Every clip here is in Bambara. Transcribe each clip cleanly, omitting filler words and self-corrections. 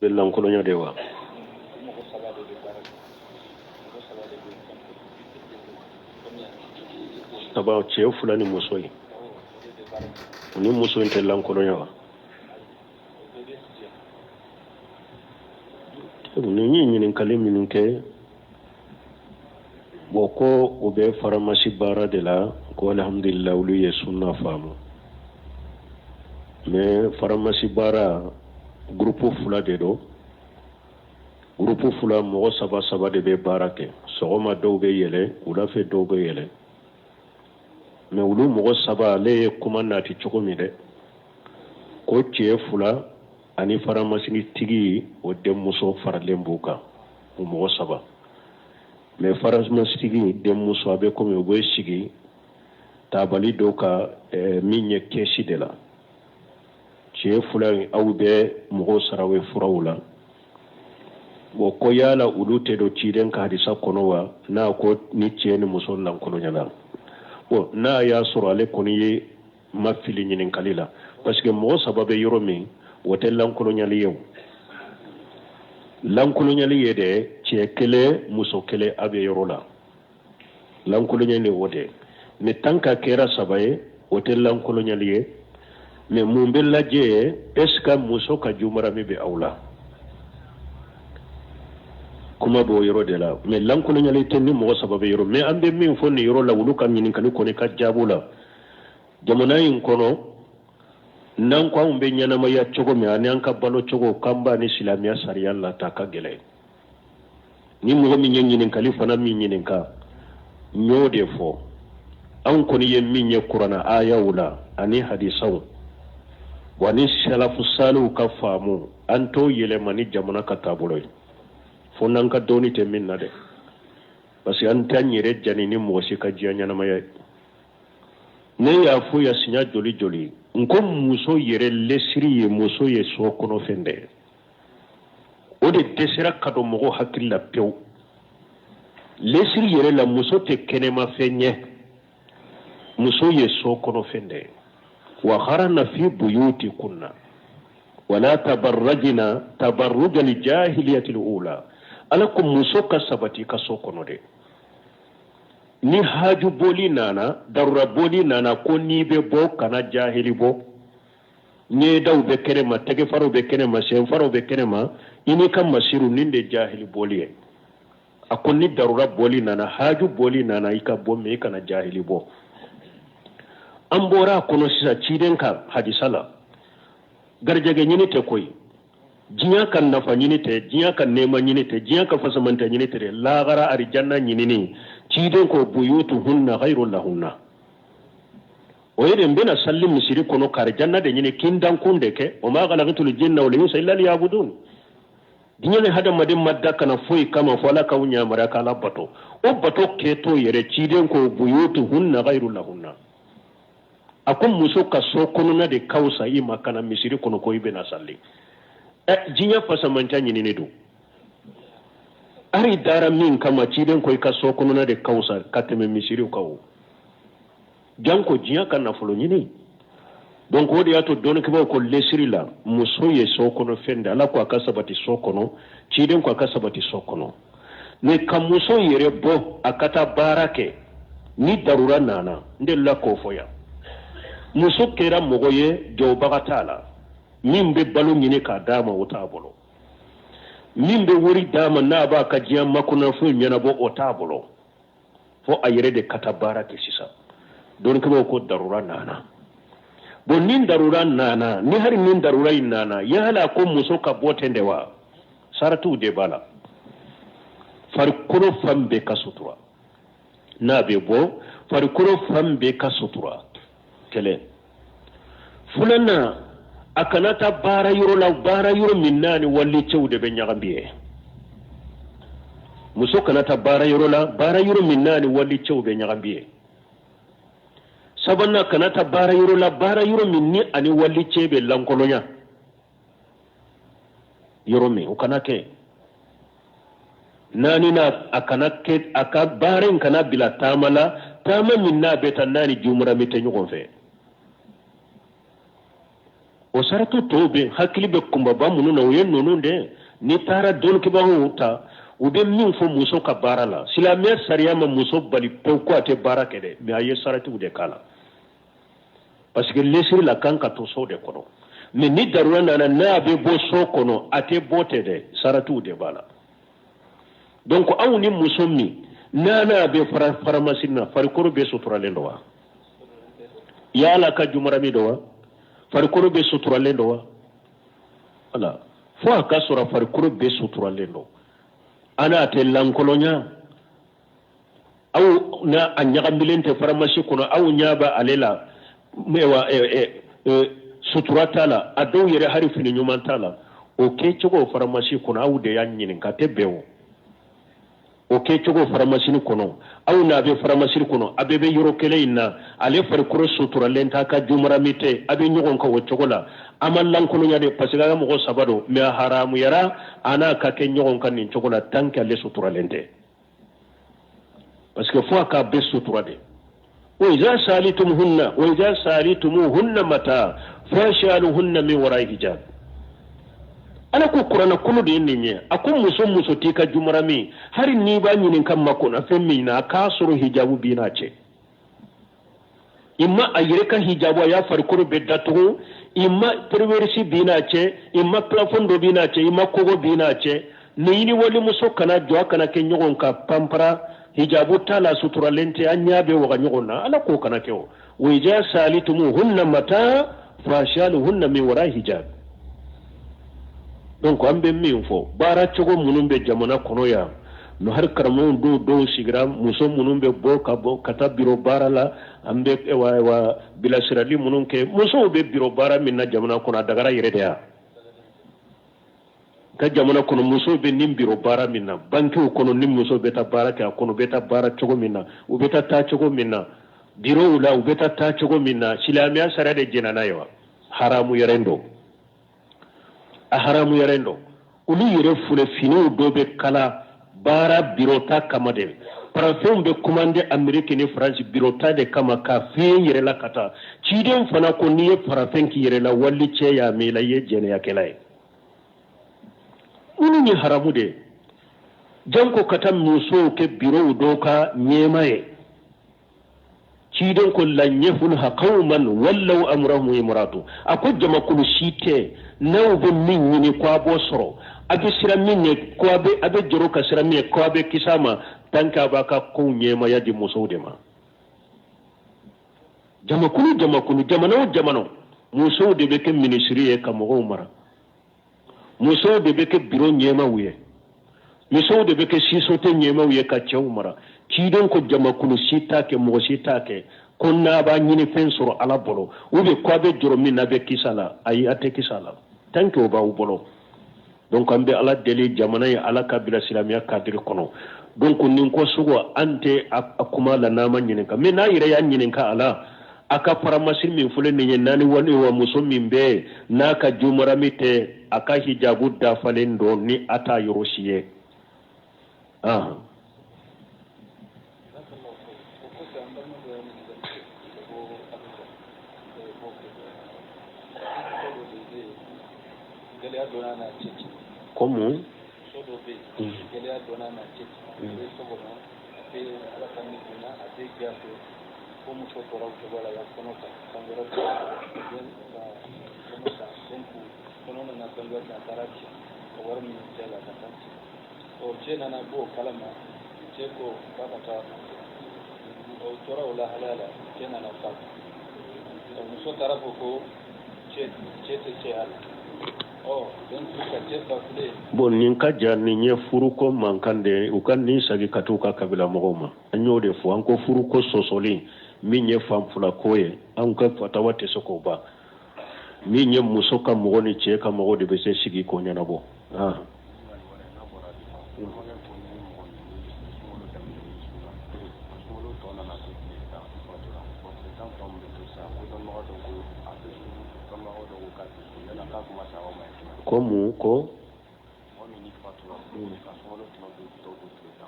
Bɛ lankolonya de wa? Saba, cɛ fila ni muso ye, u ni muso in tɛ lankolonya wa? Nin ye ɲininkali minnu kɛ, bon, ko u bɛ faramasi baara de la, ko alhamdulillah, olu ye sunna faamu. Mais faramasi baara, gurupu fila de don. Gurupu fila, mɔgɔ saba saba de bɛ baara kɛ. Sɔgɔma dɔw bɛ yɛlɛ, wula fɛ dɔw bɛ yɛlɛ. Mais olu mɔgɔ saba, ale ye kuma nati cogo min dɛ, ko cɛ fila ani faramasitigi o denmuso faralen b'u kan, o mɔgɔ saba. Mais faramasitigi denmuso, a bɛ komi u bɛ sigi tabali dɔ kan min ye kɛsi de la. Cɛ fila in, aw bɛ mɔgɔw sara u ye furaw la. Bon, ko yala olu tɛ don ciden ka hadisa kɔnɔ wa, n'a ko ni cɛ ni muso lankolonyala? Bon, n'a y'a sɔrɔ ale kɔni ye ma fili ɲininkali la, parce que mɔgɔ saba bɛ yɔrɔ min, o tɛ lankolonyali ye. O lankolonyali ye dɛ, cɛ kelen, muso kelen, a bɛ yɔrɔ la, lankolonyali o de. Mais tant que kɛra saba ye, o tɛ lankolonyali ye. Mais mun bɛ lajɛ? Est ce que muso ka jumarami bɛ aw la? Kuma b'o yɔrɔ de la. Mais lankolonyali tɛ ni mɔgɔ saba bɛ yɔrɔ. Mais an bɛ min fɔ nin yɔrɔ la, olu ka ɲininkali kɔni ka jaabu la, jamana in kɔnɔ, n'an ko anw bɛ ɲɛnamaya cogo min ani an ka balo cogo, k'an b'a ni silamɛya sariya la ta, ka gɛlɛn. Ni mɔgɔ min ye ɲininkali fana min ɲininka, n y'o de fɔ. Anw kɔni ye min ye kuranna ayaw la ani hadisaw wa ni salafu saliw ka faamu, an t'o yɛlɛma ni jamana ka taabolo ye, fo n'an ka dɔnni tɛ min na dɛ, parce que an t'an yɛrɛ jani ni mɔgɔ si ka diɲɛ ɲɛnamaya ye. Ne y'a fɔ ya siɲɛ joli joli, n ko muso yɛrɛ lesiri ye, muso ye so kɔnɔ fɛn dɛ. O de dɛsɛra ka don mɔgɔw hakili la pewu. Lesiri yɛrɛ la, muso tɛ kɛnɛmafɛn ye, muso ye so kɔnɔ fɛn de ye. Wa qarna fi buyutikunna wala tabarrajina tabarrujal jahiliyatil ula. Ala ko muso ka sabati ka so kɔnɔ de. Ni haju boli nana, darura boli nana, ko n'i bɛ bɔ, kana jahili bɔ. Ɲɛdaw bɛ kɛnɛma, tɛgɛfaraw bɛ kɛnɛma, senfaraw bɛ kɛnɛma, i n'i ka masiru, nin de jahili bɔli ye. A ko ni darura bɔli nana, haju bɔli nana, i ka bɔ, mais i kana jahili bɔ. An bɔra a kɔnɔ sisan ciden ka hadisa la. Garijɛgɛ ɲini tɛ koyi, diɲɛ ka nafa ɲini tɛ, diɲɛ ka nɛɛma ɲini tɛ, diɲɛ ka fasamantɛ ɲini tɛ dɛ, lagara arijanna ɲinini. Ciden ko buyutuhunna khairu lahunna. O ye de, n bɛna sali misiri kɔnɔ ka arijanna de ɲini, k'i dankun de kɛ. Wa ma khalaqtul jinna wal insa illa liyabudun. Diɲɛ ni hadamaden ma da kana foyi kama fo Ala k'aw yamaruya k'Ala bato. O bato kɛtɔ yɛrɛ, ciden ko buyutuhunna khairu lahunna. A ko muso ka so kɔnɔna de ka fisa i ma ka na misiri kɔnɔ ko i bɛna sali. Ɛ, diɲɛ fasamantɛ ɲinini don, hari dara min kama, ciden ko i ka so kɔnɔna de ka fisa ka tɛmɛ misiriw kan. O janko diɲɛ ka nafolo ɲini. Donc o de y'a to dɔnnikɛbaaw ko lesiri la, muso ye so kɔnɔ fɛn de. Ala ko a ka sabati so kɔnɔ, ciden ko a ka sabati so kɔnɔ. Mais ka muso yɛrɛ bɔ a ka taa baara kɛ ni darura nana, n delila k'o fɔ yan. Muso kɛra mɔgɔ ye, jɔbaga t'a la. Min bɛ balo ɲini k'a d'a ma, o t'a bolo. Min bɛ wari d'a ma n'a b'a ka diɲɛ makonafɛnw ɲɛnabɔ, o t'a bolo, fo a yɛrɛ de ka taa baara kɛ sisan. Dɔnnikɛbaaw ko darura nana. Bon, ni darura nana, ni hari ni darura in nana, yala ko muso ka bɔ ten de wa? Saratiw de b'a la. Farikolo fan bɛɛ ka sutura n'a bɛ bɔ, farikolo fan bɛɛ ka sutura, kelen. Filanan, a kana taa baara yɔrɔ la, baara yɔrɔ min n'a ni walicɛw de bɛ ɲagami ye. Muso kana taa baara yɔrɔ la, baara yɔrɔ min n'a ni walicɛw bɛ ɲagami ye. Sabanan, kana taa baara yɔrɔ la, baara yɔrɔ min ni ani walicɛ bɛ lankolonya yɔrɔ min, o kana kɛ. Naaninan, a kana kɛ, a ka baara in kana bila taama la, taama min n'a bɛ taa n'a ni jumurami tɛ ɲɔgɔn fɛ. O saratu tɔw bɛ hakili bɛ kunbaba minnu na, o ye ninnu de. N'i taara dɔnnikɛbagaw ta, u bɛ min fɔ muso ka baara la, silamɛya sariya ma muso bali pewu ko a tɛ baara kɛ dɛ, mais a ye saratiw de k'a la, parce que lesiri la kan ka to so de kɔnɔ. Mais ni darura nana n'a bɛ bɔ so kɔnɔ, a tɛ bɔ ten dɛ, saratiw de b'a la. Donc aw ni muso min n'a n'a bɛ faramasi na, farikolo bɛɛ suturalen don wa? Yala ka jumarami don wa? Farikolo bɛɛ suturalen don wa? Wala fo a ka sɔrɔ farikolo bɛɛ suturalen don, a n'a tɛ lankolonya, aw n'a a ɲagamilen tɛ faramasi kɔnɔ, aw ɲɛ bɛ ale la, wa sutura t'a la, a dɔw yɛrɛ hali fini ɲuman t'a la. O kɛcogo faramasi kɔnɔ, aw de y'a ɲininka, tɛ bɛn o. O kɛcogo faramasi kɔnɔ, aw n'a bɛ faramasi kɔnɔ, a bɛɛ bɛ yɔrɔ kelen in na, ale farikolo suturalen t'a ka jumarami tɛ, a bɛ ɲɔgɔn kan o cogo la, a ma lankolonya de, parce que a ka mɔgɔ saba don, mais a haramuyara a n'a ka kɛ ɲɔgɔn kan nin cogo la tant que ale suturalen tɛ, parce que fo a k'a bɛɛ sutura de. Wa iza salitumhunna wa iza salitumuhunna mata fasaluhunna min wara'i hijab. Ala ko kuranɛ kolo de ye nin ye. A ko muso muso t'i ka jumarami, hali n'i b'a ɲininka makonnafɛn min na, a k'a sɔrɔ hijabu b'i n'a cɛ. Imma a yɛrɛ ka hijabu, a y'a farikolo bɛɛ datugu, imma perversi b'i n'a cɛ, imma plafond dɔ b'i n'a cɛ, imma kogo b'i n'a cɛ. Ni ni walimuso kana jɔ, a kana kɛ ɲɔgɔn kan panpara, hijabu t'a la, suturalen tɛ, an ɲɛ bɛ waga ɲɔgɔn na. Ala k'o kana kɛ o. Wa iza salitumuhunna mata fasaluhunna min wara hijab. Donc an bɛ min fɔ, baara cogo minnu bɛ jamana kɔnɔ yan no, hali karamɔgɔw dɔw dɔw sigira, muso minnu bɛ bɔ ka bɔ ka taa biro baara la, an bɛ wa bilasirali minnu kɛ, musow bɛ biro baara min na jamana kɔnɔ, a dagara yɛrɛ de yan ka jamana kɔnɔ. Musow bɛ nin biro baara min na bankiw kɔnɔ, ni musow bɛ taa baara kɛ a kɔnɔ, u bɛ taa baara cogo min na, u bɛ taa taa cogo min na birow la, u bɛ taa taa cogo min na, silamɛya sariya de jɛnna n'a ye wa? Haramu yɛrɛ don, a haramu yɛrɛ don. Olu yɛrɛ filɛ, finiw dɔ bɛ kala baara biro ta kama de, parfum bɛ commandé Amérique ni France biro ta de kama k'a fiyɛ yɛrɛ la ka taa. Ciden fana ko n'i ye parfum k'i yɛrɛ la, wali cɛ y'a mɛn i la, i ye jɛnɛyakɛla ye. Minnu ye haramu de ye, janko ka taa musow kɛ birow dɔw ka ɲɛmaa ye. Ciden ko lan yufliha qauman wallaw amrahum imratu. A ko jamakulu si tɛ n'aw bɛ min ɲini ko a b'o sɔrɔ, a bɛ siran min ɲɛ, ko a bɛ jɔrɔ ka siran min ɲɛ, ko a bɛ kisi a ma, tant que a b'a ka kow ɲɛmaya di musow de ma. Jamakulu jamakulu, jamana o jamana, musow de bɛ kɛ minisiri ye ka mɔgɔw mara, musow de bɛ kɛ biro ɲɛmaw ye, musow de bɛ kɛ société ɲɛmaw ye ka cɛw mara. Ciden ko jamakulu si t'a kɛ, mɔgɔ si t'a kɛ ko n'a b'a ɲini fɛn sɔrɔ Ala bolo, ou bien ko a bɛ jɔrɔ min na, a bɛ kisi a la. Ayi, a tɛ kisi a la tant que o b'aw bolo. Donc an bɛ Ala deli jamana ye, Ala ka bila silamɛya cadre kɔnɔ. Donc nin ko sugu, an tɛ a kuma la n'an ma ɲininka, mais n'a yɛrɛ y'a ɲininka a la, a ka faramasi min filɛ nin ye, naani wali wa muso min bɛ n'a ka jumarami tɛ, a ka hijabu dafalen don, ni a t'a yɔrɔ si ye. Ah. Comme muso dɔ bɛ yen, gɛlɛya donna n'a cɛ cɛ, a bɛ so kɔnɔ, a tɛ ala ka ni bonya, a tɛ diya fɛ, ko muso tora o cogo la ka kɔnɔ ta san wɛrɛ, ka kɔnɔ ta. Donc kɔnɔ nana bange, a taara ci ka wari minɛ cɛ la ka taa ci. Ɔ, cɛ nana bɔ o kalama, cɛ ko k'a ka taa. O tora o lahalaya la, cɛ nana fatu. Muso taara fɔ ko cɛ tɛ cɛya la. Ɔ, donc ka cɛ fatulen. Bon, nin ka jan, nin ye furuko mankan de ye. U ka nin sagi ka t'u ka kabila mɔgɔw ma. An y'o de fɔ, an ko furuko sɔsɔli min ye fan fila ko ye, an ka fatawa tɛ se k'o ban. Min ye muso ka mɔgɔ ni cɛ ka mɔgɔ de bɛ se sigi k'o ɲɛnabɔ. Ah. Ko mun ko? Mɔgɔ min ni fatura ka sunkalo tɔ to tile 10,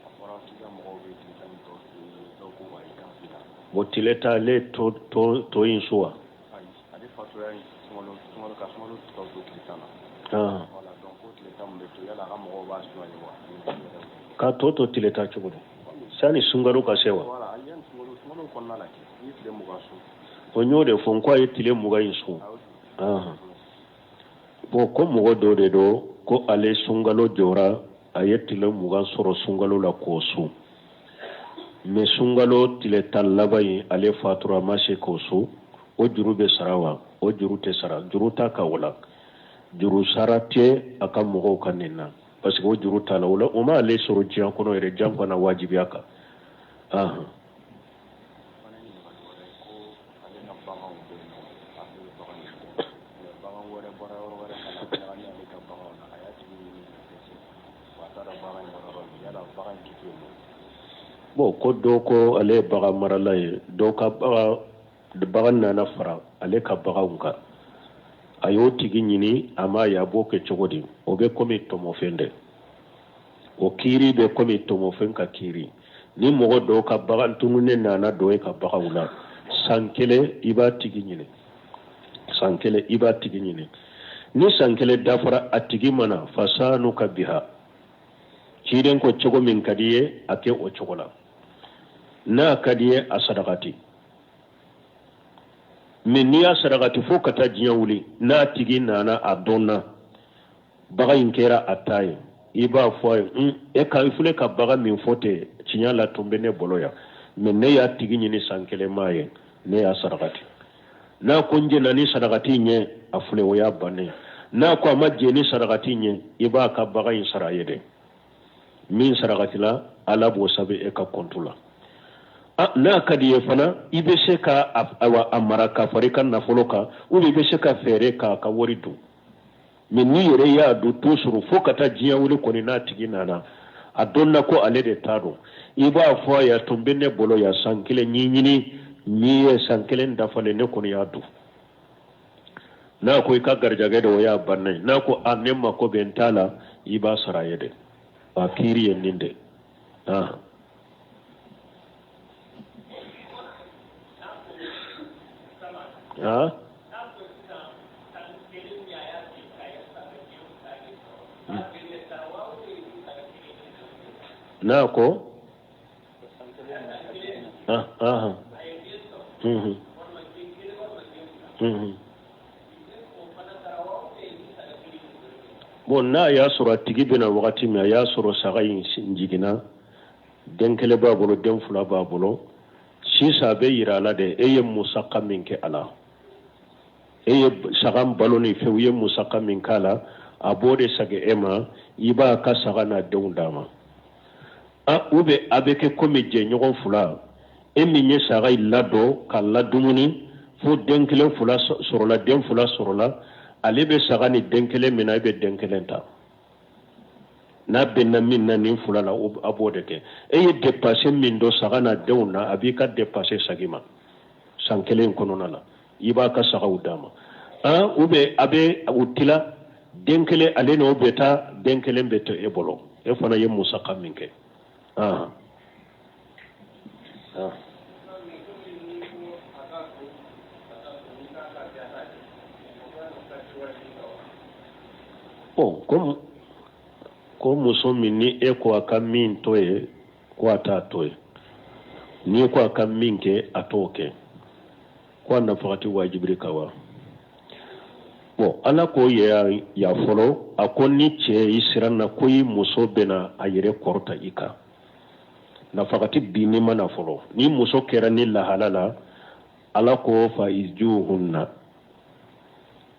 a fɔra k'i ka mɔgɔw bɛ tile 10 ni tɔ, dɔw ko ayi k'a b'i la. Bon, tile 10 ale to to in su wa? Ayi, ale fatura in sunkalo sunkalo ka sunkalo tɔ to tile 10 na. Voilà, donc o tile 10 min bɛ to, yala a ka mɔgɔw b'a sun a ye wa? Ka tɔ to tile 10 cogo di? Sani sunkalo ka se wa? Voilà, yanni sunkalo, sunkalo kɔnɔna la kɛ, i ye tile 20 sun. O n y'o de fɔ, n ko a ye tile 20 in sun. Bon, ko mɔgɔ dɔ de don ko ale sunkalo jɔra, a ye tile 20 sɔrɔ sunkalo la k'o sun, mais sunkalo tile 10 laban in ale fatura, a ma se k'o sun. O juru bɛ sara wa? O juru tɛ sara, juru t'a kan o la, juru sara tɛ a ka mɔgɔw kan nin na, parce que o juru t'a la, o la o ma ale sɔrɔ diɲɛ kɔnɔ yɛrɛ, jan kana wajibiya kan. Bon, ko dɔ ko ale ye bagan marala ye, dɔ ka bagan nana fara ale ka baganw kan, a y'o tigi ɲini, a m'a ye, a b'o kɛ cogo di? O bɛ komi tɔmɔfɛn dɛ, o kiiri bɛ komi tɔmɔfɛn ka kiiri. Ni mɔgɔ dɔw ka bagan tununnen nana don e ka baganw la, san kelen i b'a tigi ɲini, san kelen i b'a tigi ɲini. Ni san kelen dafara a tigi ma na, fasanuka biha, ciden ko cogo min ka di ye a kɛ o cogo la, n'a ka di ye a sadakati, mais n'i y'a sarakati fo ka taa diɲɛ wuli, n'a tigi nana a dɔnna bagan in kɛra a ta ye, i b'a fɔ a ye, e ka i filɛ ka bagan min fɔ ten, tiɲɛ la tun bɛ ne bolo yan, mais ne y'a tigi ɲini san kelen m'a ye, ne y'a sarakati. N'a ko n jɛnna ni sarakati ɲɛ, a filɛ o y'a bannen. N'a ko a ma jɛn ni sarakati ɲɛ, i b'a ka bagan in sara a ye dɛ. Min sarakatila, Ala b'o sɛbɛn e ka kɔntu la. N'a ka di ye fana, i bɛ se ka a mara ka fara i ka nafolo kan, ou bien i bɛ se ka fɛɛrɛ k'a ka wari dun. Mais n'i yɛrɛ y'a dun toujours fo ka taa diɲɛ wuli kɔni, n'a tigi nana a dɔnna ko ale de ta don, i b'a fɔ a ye, a tun bɛ ne bolo yan san kelen, n y'i ɲini, n'i ye san kelen dafalen, ne kɔni y'a dun. N'a ko i ka garijɛgɛ de, o y'a bannen ye. N'a ko a ne mako bɛ n ta la, i b'a sara a ye dɛ. A kiiri ye nin de. N'a ko bon, n'a y'a sɔrɔ a tigi bɛna wagati min, a y'a sɔrɔ saga in jiginna, den kelen b'a bolo, den fila b'a bolo, sisan a bɛ yira a la de, e ye musaka min kɛ a la, e ye saga balo ni fɛnw, i ye musaka min k'a la, a b'o de segin e ma, i b'a ka saga n'a denw d'a ma. Ou bien a bɛ kɛ komi jɛɲɔgɔn fila, e min ye saga in ladon k'a ladumuni fo den kelen fila sɔrɔla, den fila sɔrɔla, ale bɛ saga ni den kelen minɛ, e bɛ den kelen ta. N'a bɛnna min na nin fila la, a b'o de kɛ. E ye dépense min don saga n'a denw na, a b'i ka dépense segin ma san kelen kɔnɔna la, i b'a ka sagaw d'a ma. Ou bien a bɛ u tila, den kelen ale n'o bɛ taa, den kelen bɛ to e bolo, e fana ye musaka min kɛ. Bon, comme ko muso min ni e ko a ka min to ye, ko a t'a to ye, n'i ko a ka min kɛ, a t'o kɛ, ko a nafakati wajibiri kan wa? Bon, Ala ko ya fɔlɔ, a ko ni cɛ i siranna ko i muso bɛna a yɛrɛ kɔrɔta i kan, nafakati binni ma na fɔlɔ. Ni muso kɛra ni lahala la, Ala ko fa ijuhunna,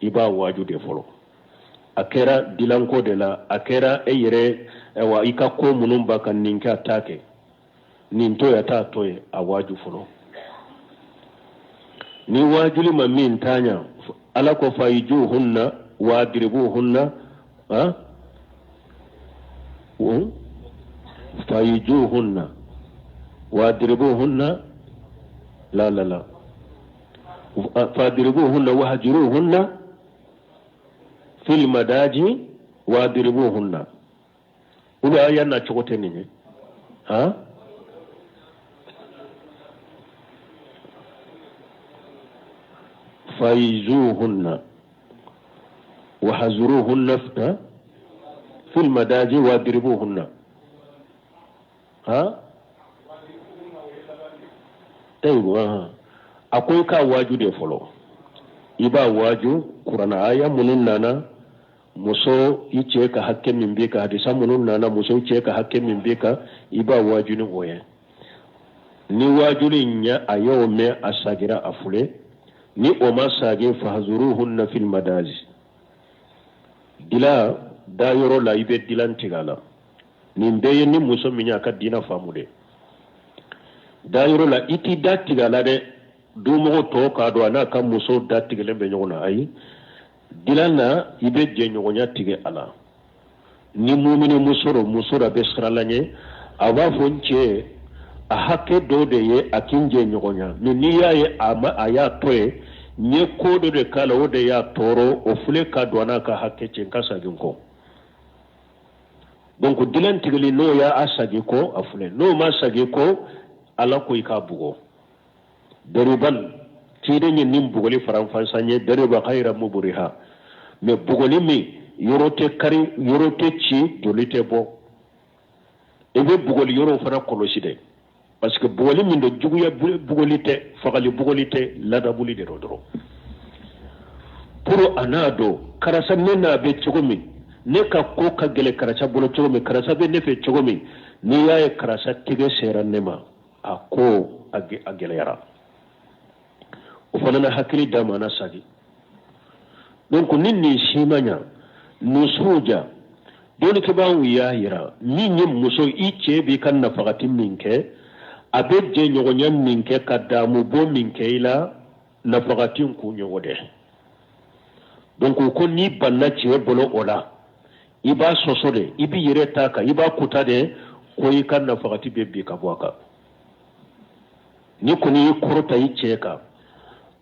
i b'a waaju de fɔlɔ. A kɛra dilanko de la, a kɛra e yɛrɛ, ayiwa, i ka ko minnu b'a kan, nin kɛ a t'a kɛ, nin to ye a t'a to ye, a waaju fɔlɔ. Ni waajuli ma min taa ɲa, Ala ko fa ijuhunna wadribuhunna, fa ijuhunna wadribuhunna, la la la, fadribuhunna wahjuruhunna fil madaji wadribuhunna. Ou bien aya na cogo tɛ nin ye, faizuhunna Wahjuruhunna fil madaji wadribuhunna. Ha, ayiwa, a ko i k'a waaju de fɔlɔ. I b'a waaju kurana aya minnu nana muso i cɛ ka hakɛ min b'i kan, hadisa minnu nana muso i cɛ ka hakɛ min b'i kan, i b'a waaju ni o ye. Ni waajuli ɲɛ a y'o mɛn, a sagira, a filɛ. Ni o ma sagi, fahjuruhunna fil madaji, dila da yɔrɔ la, i bɛ dilan tigɛ a la. Nin bɛɛ ye ni muso min y'a ka diina faamu de. Da yɔrɔ la, i t'i da tigɛ a la dɛ, dumɔgɔ tɔw k'a dɔn a n'a ka muso da tigɛlen bɛ ɲɔgɔn na. Ayi, dilan na, i bɛ jɛɲɔgɔnya tigɛ a la. Ni mumini muso don, muso dɔ bɛ siran Ala ɲɛ, a b'a fɔ n cɛ a hakɛ dɔ de ye a k'i jɛɲɔgɔnya, mais n'i y'a ye a ma, a y'a to yen, n ye ko dɔ de k'a la, o de y'a tɔɔrɔ, o filɛ ka don a n'a ka hakɛ cɛ, n ka sagin kɔ. Donc dilan tigɛli, n'o y'a sagi kɔ, a filɛ. N'o ma sagi kɔ, Ala ko i k'a bugɔ. Dariban, ciden ye nin bugɔli faranfasa ye, dariba ghayra mubriha, mais bugɔli min yɔrɔ tɛ kari, yɔrɔ tɛ ci, joli tɛ bɔ. I bɛ bugɔli yɔrɔw fana kɔlɔsi dɛ, parce que bugɔli min don, juguya bugɔli tɛ, fagali bugɔli tɛ, ladabuli de don dɔrɔn, pour a n'a dɔn karisa ne n'a bɛ cogo min, ne ka ko ka gɛlɛn karisa bolo cogo min, karisa bɛ ne fɛ cogo min. N'i y'a ye karisa tɛgɛ sera ne ma, a ko a gɛlɛyara, o fana na hakili d'a ma, na sagi. Donc ni nin si ma ɲa, nusuja dɔnnikɛbaaw y'a yira, min ye muso i cɛ b'i ka nafagati min kɛ, a bɛ jɛɲɔgɔnya min kɛ, ka damu bɔ min kɛ i la, nafagati kun ye o de. Donc ko n'i banna cɛ bolo o la, i b'a sɔsɔ de, i b'i yɛrɛ ta kan, i b'a kuta de, ko i ka nafagati bɛ bin ka bɔ a kan. Ni kɔni y'i kɔrɔta i cɛ kan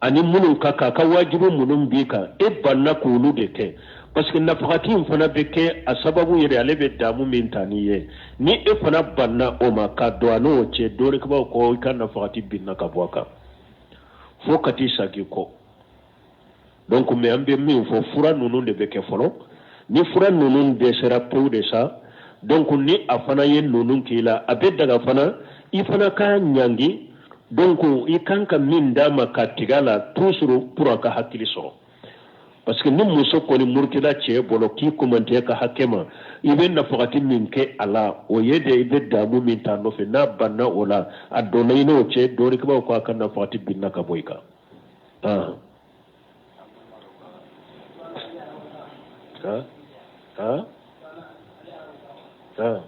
ani minnu ka kan, a ka wajibi minnu b'i kan, e banna k'olu de kɛ, parce que nafagati in fana bɛ kɛ a sababu yɛrɛ, ale bɛ damu min ta n'i ye, ni e fana banna o ma ka don a n'o cɛ, dɔnnikɛbaaw ko i ka nafagati binna ka bɔ a kan fo ka t'i sagi kɔ. Donc mais an bɛ min fɔ, fura ninnu de bɛ kɛ fɔlɔ. Ni fura ninnu dɛsɛra pewu de sa, donc ni a fana ye ninnu k'i la, a bɛ daga fana i fana k'a ɲangi. Donc i kan ka min d'a ma ka tigɛ a la toujours pour a ka hakili sɔrɔ, parce que ni muso kɔni murutila cɛ bolo k'i komantɛ ka hakɛ ma, i bɛ nafagati min kɛ a la, o ye de i bɛ damu min t'a nɔfɛ, n'a banna o la, a donna i n'o cɛ, dɔnnikɛbaaw ko a ka nafagati binna ka bɔ i kan. Ah. Ah. Ah. Ah.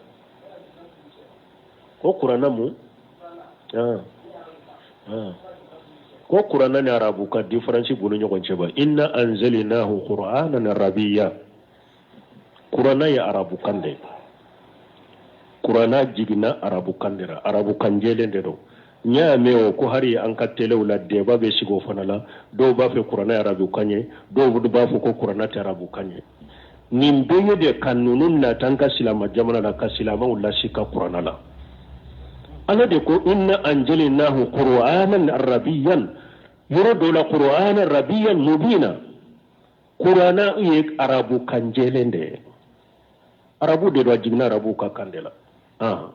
Ko kuranna mun? Ah. Ah. Ko kuranna ni arabu ka différence b'u ni ɲɔgɔn cɛ ba? Inna anzalnahu qur'anan arabiyya, kuranna ye arabu kan de. Kuranna jiginna arabu kan de la, arabu kan jɛlen de don. N y'a mɛn o ko hali an ka telew la, débat bɛ sigi o fana la. Dɔw b'a fɛ kuranna ye arabu kan ye, dɔw b'a fɔ ko kuranna tɛ arabu kan ye. Nin bɛɛ ye de ka ninnu nata an ka silama jamana la, ka silamaw lasi ka kuranna la. Ala de ko inna anzalnahu qur'anan arabiyyan, yɔrɔ dɔ la qur'anan arabiyyan mubina. Kuranna ye arabu kan jɛlen de ye, arabu de don, a jiginna arabu ka kan de la. Ah.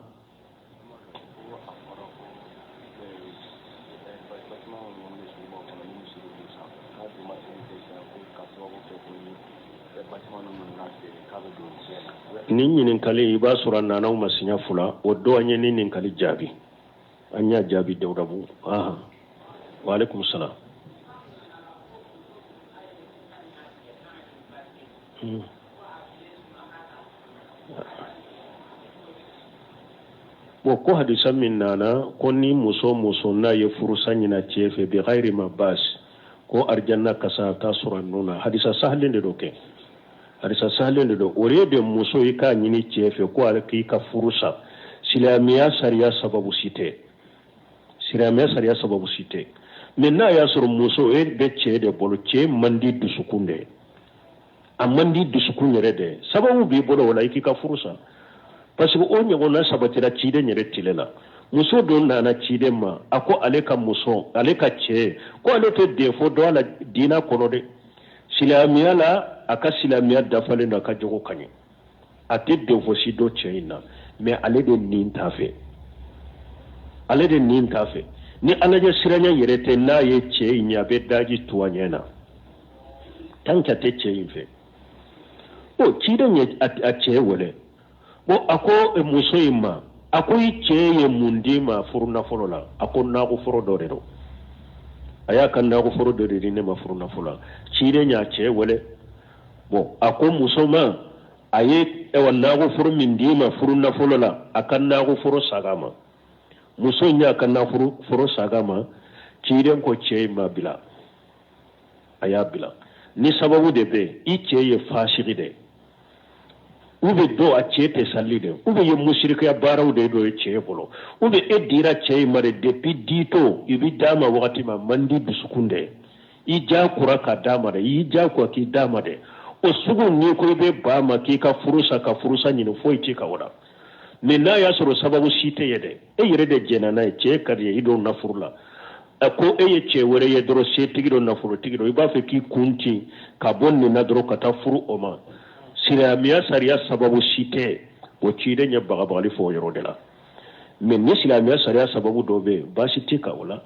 Nin ɲininkali, i b'a sɔrɔ a nana ma siɲɛ fila o don, an ye nin ɲininkali jaabi, an y'a jaabi Dawudabugu. Wa alaikum salam. Bon, ko hadisa min nana ko ni muso muso n'a ye furusa ɲina cɛ fɛ bi ghairi ma bas, ko arijanna kasa t'a sɔrɔ a nun na, hadisa sahalen de don kɛ, hadisa sahalen de don. O ye de muso i k'a ɲini cɛ fɛ ko ale k'i ka furu sa, silamɛya sariya sababu si tɛ, silamɛya sariya sababu si tɛ. Mais n'a y'a sɔrɔ muso e bɛ cɛ de bolo, cɛ man di dusukun de, a man di dusukun yɛrɛ de, sababu b'i bolo o la i k'i ka furu sa, parce que o ɲɔgɔnna sabatira ciden yɛrɛ tile la. Muso dɔ nana ciden ma, a ko ale ka muso, ale ka cɛ ko ale tɛ défaut dɔn a la diina kɔnɔ dɛ, silamɛya la. a ka silamɛya dafalen don, a ka jogo ka ɲi, a tɛ défaut si dɔn cɛ in na, mais ale de nin t'a fɛ, ale de nin t'a fɛ. Ni ala ɲɛ siranya yɛrɛ tɛ, n'a ye cɛ in ye, a bɛ daji tu a ɲɛ na tant que a tɛ cɛ in fɛ. O ciden ye a cɛ wele. Bon, a ko muso in ma, a ko i cɛ ye mun d'i ma furu nafolo la? A ko nakɔ foro dɔ de don, a y'a ka nakɔ foro dɔ de di ne ma furu nafolo la. Ciden y'a cɛ wele. Bon, a ko muso ma, a ye ɛwa nakɔ foro min d'i ma furu nafolo la, a ka nakɔ foro sag'a ma. Muso in y'a ka nakɔ foro sag'a ma. Ciden ko cɛ in ma bila, a y'a bila ni sababu de bɛ yen. I cɛ ye fasigi de, ou bien dɔ a cɛ tɛ sali de, ou bien ye musirikuya baaraw de dɔ ye cɛ bolo, ou bien e dira cɛ in ma de depuis ditɔ, i bɛ d'a ma wagati ma man di dusukun de, i jakura ka d'a ma dɛ, i jakuwa k'i d'a ma dɛ. O sugu n'i ko i bɛ ba ma k'i ka furu sa, ka furusa ɲini, foyi t'i ka o la. Mais n'a y'a sɔrɔ sababu si tɛ ye dɛ, e yɛrɛ de jɛnna n'a ye, cɛ ka di ye, i don na furu la, a ko e ye cɛ wɛrɛ ye dɔrɔn, setigi dɔ, nafolotigi dɔ, i b'a fɛ k'i kun tin ka bɔ nin na dɔrɔn ka taa furu o ma, silamɛya sariya sababu si tɛ o. Ciden ye bagabagali fɔ o yɔrɔ de la. Mais ni silamɛya sariya sababu dɔ bɛ yen, baasi tɛ ka o la.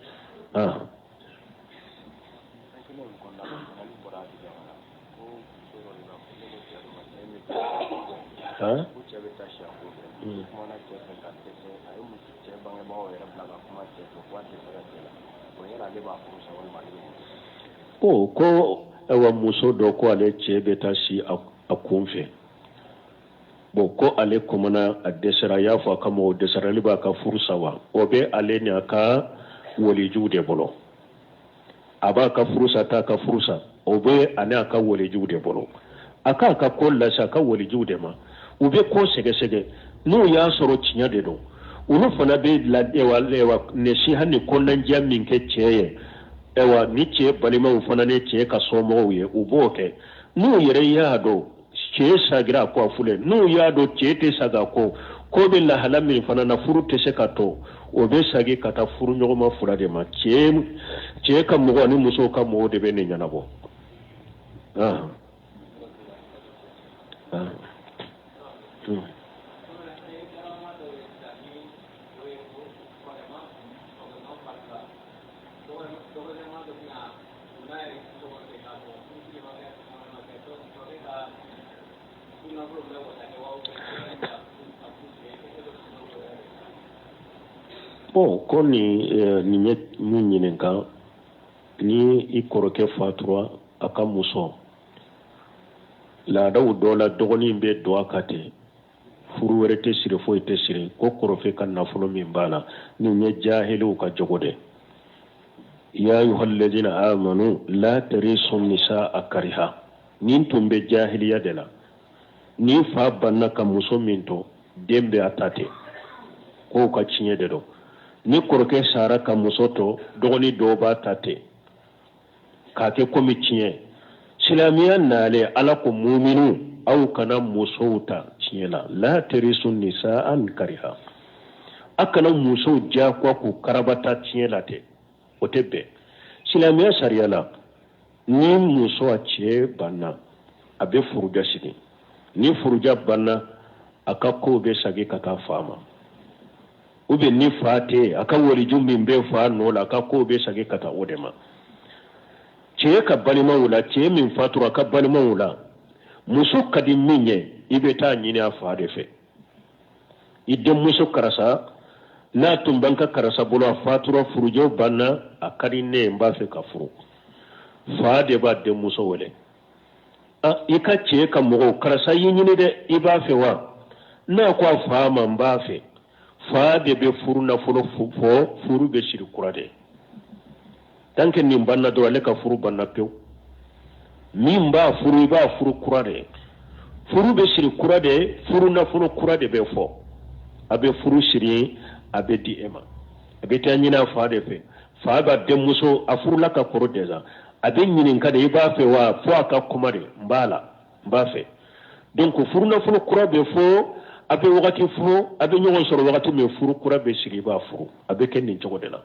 Han? Cɛ bɛ taa si a kun fɛ, kumana cɛ fɛ ka dɛsɛ, a ye muso cɛ bangebagaw yɛrɛ bila ka kuma cɛ fɛ ko a dɛsɛra cɛ la. O yala ale b'a furu sa walima ale bɛ mun kɛ? Ko ayiwa, muso dɔ ko ale cɛ bɛ taa si a kun fɛ. Bon, ko ale kumana, a dɛsɛra, a y'a fɔ a ka mɔgɔw dɛsɛra, ale b'a ka furu sa wa? O bɛ ale ni a ka walijuw de bolo. A b'a ka furu sa, t'a ka furu sa, o bɛ ani a ka walijuw de bolo. A k'a ka ko lase a ka walijuw de ma, u bɛ ko sɛgɛsɛgɛ. N'u y'a sɔrɔ tiɲɛ de don, olu fana bɛ la nasiha ni kɔnɔnajɛya min kɛ cɛ ye, ayiwa, ni cɛ balimaw fana ni cɛ ka somɔgɔw ye, u b'o kɛ. N'u yɛrɛ y'a dɔn cɛ sagira a kɔ, a filɛ, n'u y'a dɔn cɛ tɛ saga a kɔ, ko bɛ lahala min fana na, furu tɛ se ka to, o bɛ sagi ka taa furu ɲɔgɔnma fila de ma. Cɛ ka mɔgɔ ani musow ka mɔgɔw de bɛ nin ɲɛnabɔ. Ah. Ah. Bon, ko nin ye mun ɲininka? Ni i kɔrɔkɛ fatura, a ka muso, laadaw dɔ la, dɔgɔnin bɛ don a kan ten, furu wɛrɛ tɛ siri, foyi tɛ siri, ko kɔrɔfɛ ka nafolo min b'a la. Nin ye jahiliw ka jogo de. Ya ayuha alladina amanu la tarisu nisaa kariha. Nin tun bɛ jahiliya de la. Ni fa banna ka muso min to, den bɛ a ta ten, k'o ka tiɲɛ de don. Ni kɔrɔkɛ sara ka muso to, dɔgɔnin dɔw b'a ta ten k'a kɛ komi tiɲɛ. Silamɛya nalen, Ala ko muminu, aw kana musow ta tiɲɛ la. La tarisu nisaa kariha, a kana musow diyagoya k'u karabata tiɲɛ la ten, o tɛ bɛn silamɛya sariya la. Ni muso a cɛ banna, a bɛ furuja sigi. Ni furuja banna, a ka kow bɛ sagi ka taa fa ma, ou bien ni fa tɛ, a ka waliju min bɛ fa nɔ la, a ka kow bɛ sagi ka taa o de ma. Cɛ ka balimaw la, cɛ min fatura, a ka balimaw la, muso ka di min ye, i bɛ taa ɲini a fa de fɛ. I denmuso karisa, n'a tun b'an ka karisa bolo, a fatura, furujɛw banna, a ka di ne ye, n b'a fɛ ka furu. Fa de b'a denmuso wele. I ka cɛ ka mɔgɔw, karisa y'i ɲini dɛ, i b'a fɛ wa? N'a ko a fa ma n b'a fɛ, fa de bɛ furu nafolo fɔ, furu bɛ siri kura de. Tant que nin banna dɔrɔn, ale ka furu banna pewu. Min b'a furu, i b'a furu kura de, furu bɛ siri kura de, furu nafolo kura de bɛ fɔ, a bɛ furu siri, a bɛ di e ma. A bɛ taa ɲini a fa de fɛ. Fa b'a denmuso, a furula ka kɔrɔ déjà, a bɛ ɲininka de, i b'a fɛ wa? Fo a ka kuma de, n b'a la, n b'a fɛ. Donc furu nafolo kura bɛ fɔ, a bɛ wagati fɔ, a bɛ ɲɔgɔn sɔrɔ wagati min, furu kura bɛ siri, i b'a furu. A bɛ kɛ nin cogo de la.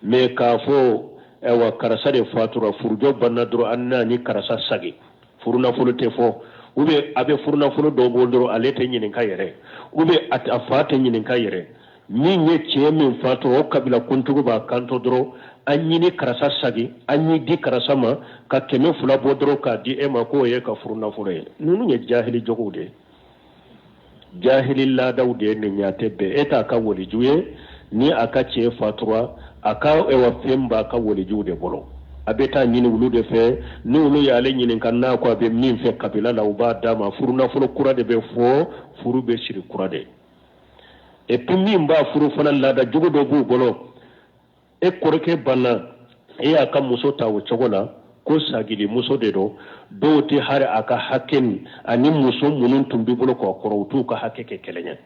Mais k'a fɔ ayiwa, karisa de fatura, furujɔ banna dɔrɔn, an n'a ni karisa sagi, Furunafolo tɛ fɔ, ou bien a bɛ furunafolo dɔ bɔ dɔrɔn, ale tɛ ɲininka yɛrɛ, ou bien a fa tɛ ɲininka yɛrɛ. Min ye cɛ min fatura, o kabila kuntigi b'a kanto dɔrɔn: an ɲini karisa sagi, an y'i di karisa ma, ka 200 bɔ dɔrɔn k'a di e ma, k'o ye ka furunafolo ye. Ninnu ye jahili jogow de ye, jahili laadaw de ye nin ye. A tɛ bɛn. E t'a ka waliju ye. Ni a ka cɛ fatura, a ka ewa fɛn b'a ka walijuw de bolo, a bɛ taa ɲini olu de fɛ. Ni olu y'ale ɲininka, n'a ko a bɛ min fɛ kabila la, u b'a d'a ma. Furunafolo kura de bɛ fɔ, furu bɛ siri kura de. Et puis min b'a furu fana, laada jugu dɔ b'u bolo. E kɔrɔkɛ banna, e y'a ka muso ta o cogo la ko sagili muso de don. Dɔw tɛ hari a ka hakɛ ni ani muso minnu tun b'i bolo k'o kɔrɔ, u t'u ka hakɛ kɛ kelen ye.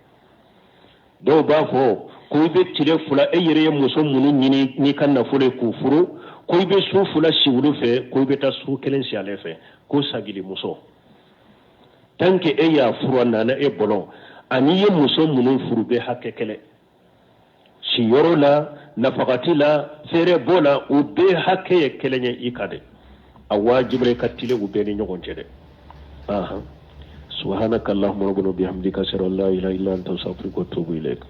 Dɔw b'a fɔ ko i bɛ tile 2, e yɛrɛ ye muso minnu ɲini n'i ka nafolo ye k'u furu, ko i bɛ su 2 si olu fɛ, ko i bɛ taa su kelen si ale fɛ, ko sagili muso. Tant que e y'a furu, a nana e bolo, ani i ye muso minnu furu bɛ hakɛ kelen siyɔrɔ la, nafagati la, fɛɛrɛ bɔ la, u bɛɛ hakɛ ye kelen ye i ka dɛ. A wajibira i ka tilen u bɛɛ ni ɲɔgɔn cɛ dɛ. Ahan, subhanaka allahumma rabbana bihamdika, ashhadu an la ilaha illa anta, astaghfiruka wa atubu ilaik.